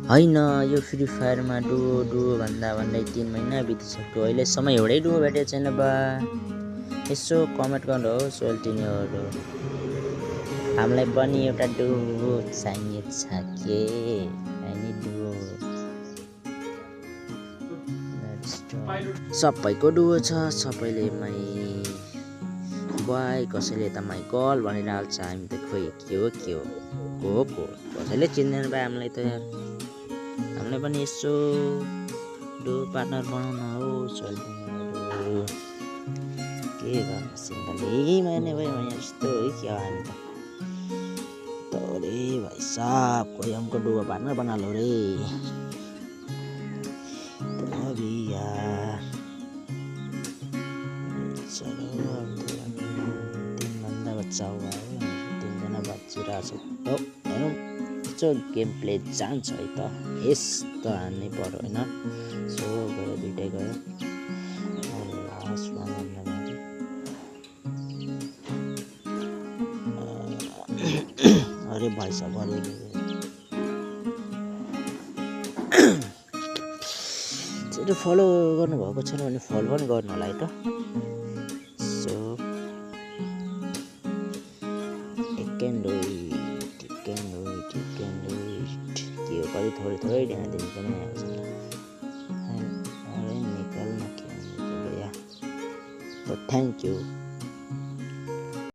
होइन यो free फायरमा Duo भन्दा भन्दै 3 महिना बितिसक्यो अहिलेसम्म एउटै डुओ भेटेको छैन बा। यसो कमेन्ट गर्नुहोस् सोल्टिनेहरू, हामीलाई पनि एउटा डुओ चाहिन्छ के अनि डुओ सबैको डुओ छ, सबैले बाई कसैले त माई कल भनेर हाल्छ। हामी त खोइ के हो को कसैले चिन्दैन बा हामीलाई त यार। हामीलाई पनि यसो डुओ पार्टनर बनाउन हो सोल्टिनेहरू, के गर्न सिम्पली मैंने भाई यस्तो है क्या हामी तो रे भाई साहब कोई हमको डुओ पार्टनर बना लो रे तो अभी यार। चलो अब तो 3 बंदा बच्चा हुआ है, 3 जना बचिरहेछ। हेरौँ यसो गेम प्ले जान्छ है त, यस्तो हान्नै पर्यो होइन। सो गयो दुइटै गयो, लास्टमा अरे भाइ साहब अरे फलो गर्नुभएको छैन भने फलो पनि गर्नु होला है त। सो एकैन डुइट के हो कति थोरै ध्यान दिनु पनि आएको छैन। अरे निकाल्न के भैया, तो थ्याङ्क यू।